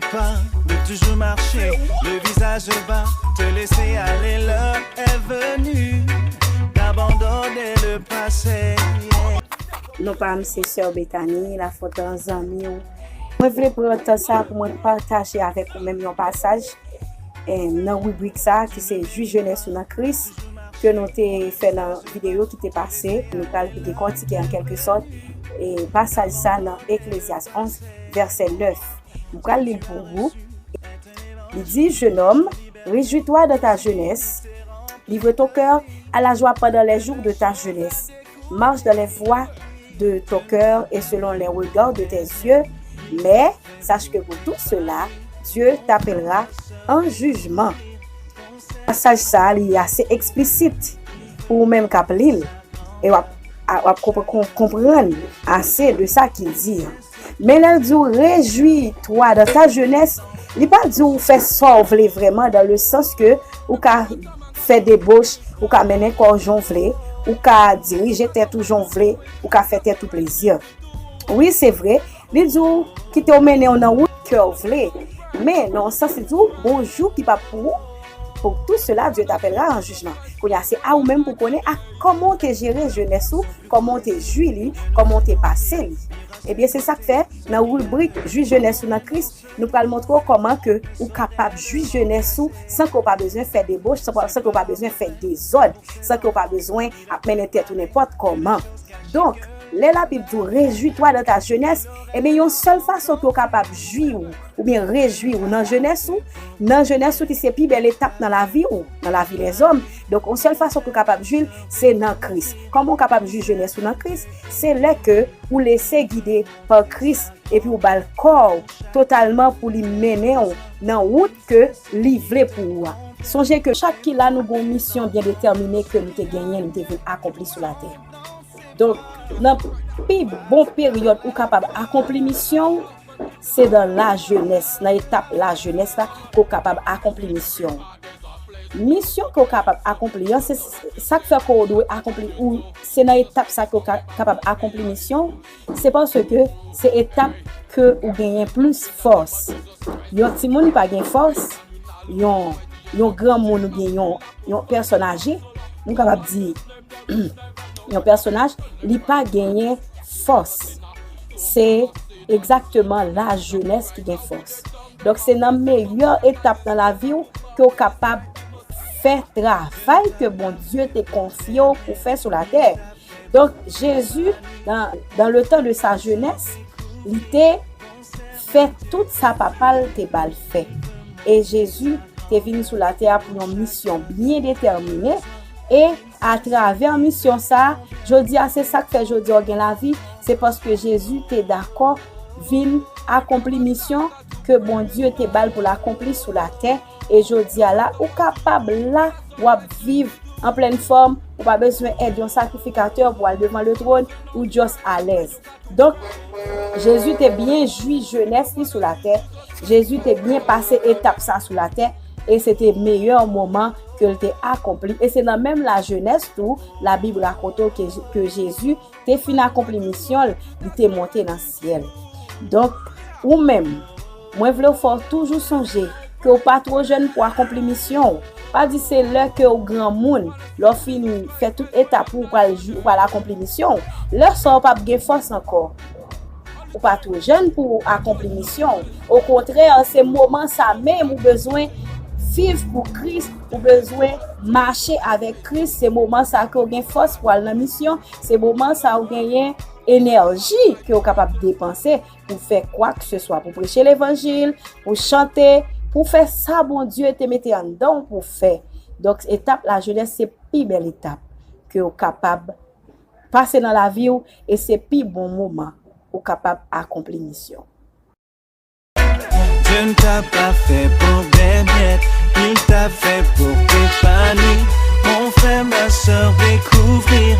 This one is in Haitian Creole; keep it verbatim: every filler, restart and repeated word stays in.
Pas de toujours marcher, le visage bas, te laisser aller, l'heure est venue d'abandonner le passé. Non pa m se Sè Bethany Lafontan, zanmi w. Mwen vle pran tan sa pou mwen pataje avèk ou menm yon pasaj eh, nan ribrik sa ki se Jwi jenès ou nan Kris ke nou te fè nan videyo ki te pase. Nou pral dekòtike an kèlke sòt eh, pasaj sa nan Eklezyas onz vèsè nèf. M pral li l pou ou. Li di, Jeune homme, réjouis-toi dans ta jeunesse, livre ton cœur à la joie pendant les jours de ta jeunesse. Marche dans les voies de ton cœur et selon les regards de tes yeux, mais sache que pour tout cela, Dieu t'appellera en jugement. Pasaj sa a, li ase eksplisit pou ou menm k ap li l, e w ap, w ap konprann ase de sa ki di an. Men lè l di w, rejwi twa dan ta jenès, li pa di w fè sa w vle vrèman, dan le sans ke ou ka fè deboch, ou ka mennen kò w jan w vle, ou ka dirije tèt ou jan w vle, ou ka fè tèt ou plezi. Wi, se vre, li di w kite w mennen w nan wout kè w vle. Men, nan yon sans, li di w, bonjou ki p ap pou ou. Pour tout cela, Dieu t'appellera en jugement. Kounye a, se a ou menm pou konnen a kòman w te jere jenès ou, kòman w te jwi li, kòman w te pase li. Ebyen, se sa k fè, nan ribrik Jwi jenès ou nan Kris, nou pral montre w kòman ke ou kapab jwi jenès ou san ke w pa bezwen fè deboch, san, san ke w pa bezwen fè dezòd, san ke w pa bezwen ap mennen tèt ou nenpòt kòman. Donk, lè Labib di w, rejwi twa dan ta jenès, ebyen, yon sèl fason ke w kapab jwi w, oubyen rejwi w nan jenès ou, nan jenès ou ki se pi bèl etap nan lavi w, nan lavi lèzòm. Donk, yon sèl fason ke w kapab jwi l, se nan Kris. Kòman w kapab jwi jenès ou nan Kris? Se lè ke ou lese gide pa Kris, epi w ba l kò w totalman pou li mennen w nan wout ke li vle pou ou a. Sonje ke chak ki la, nou gen yon misyon byen detèmine ke nou te genyen, nou te vin akonpli sou latè. Donk, nan pi bon peryòd ou kapab akonpli misyon w, se nan lajenès, nan etap lajenès la, ke w kapab akonpli misyon w. Misyon ke w kapab akonpli an, se sa k fè ke w dwe akonpli, ou se nan etap sa ke w ka, kapab akonpli misyon w, se paske se etap ke ou genyen plis fòs. Yon timoun pa gen fòs, yon, yon granmoun oubyen yon, yon pèsòn aje, nou kapab di, yon pèsonaj, li pa genyen fòs. Se egzakteman lajenès ki gen fòs. Donk, se nan meyè etap nan lavi w ke w kapab fè travay ke Bondye te konfye w pou fè sou latè. Donk, Jezi, dans, dans le temps de sa jeunesse, li te fè tout sa papa l te ba l fè. E Jezi te vin sou latè a pou yon misyon byen detèmine. E atravè misyon sa a, jodi a, se sa k fè jodi a w gen lavi, se paske Jezi te dakò vin akonpli misyon ke Bondye te ba l pou l akonpli sou latè. E jodi a la, ou kapab la, w ap viv an plèn fòm, ou pa bezwen èd yon sakrifikatè pou al devan le twòn, ou just alèz. Donk, Jezi te byen jwi jenès li sou latè. Jezi te byen pase etap sa sou latè. E se te meyè moman ke l te akonpli. E se nan menm lajenès tou, Labib rakonte w ke, ke Jezi te fin akonpli misyon l, li te monte nan syèl. Donk, ou menm, mwen vle w fè w toujou sonje ke w pa twò jèn pou akonpli misyon w. Pa di se lè ke w granmoun, lè w fin fè tout etap ou, ou pral, ou pral akonpli misyon w. Lè sa w p ap gen fòs ankò. Ou pa twò jèn pou w akonpli misyon w. Okontrè, se moman sa menm ou bezwen viv pou Kris, ou bezwen mache avèk Kris. Se moman sa ke w gen fòs pou al nan misyon. Se moman sa ou genyen enèji ke w kapab depanse pou fè kwa ke se swa, pou preche levanjil, pou chante, pou fè sa Bondye te mete anndan w pou fè. Donk, etap lajenès se pi bèl etap ke w kapab pase nan lavi w e se pi bon moman ou kapab akonpli misyon. Dieu ne t'a pas fait pour bébête, il t'a fait pour t'épanouir. Mon frère, ma soeur, découvrir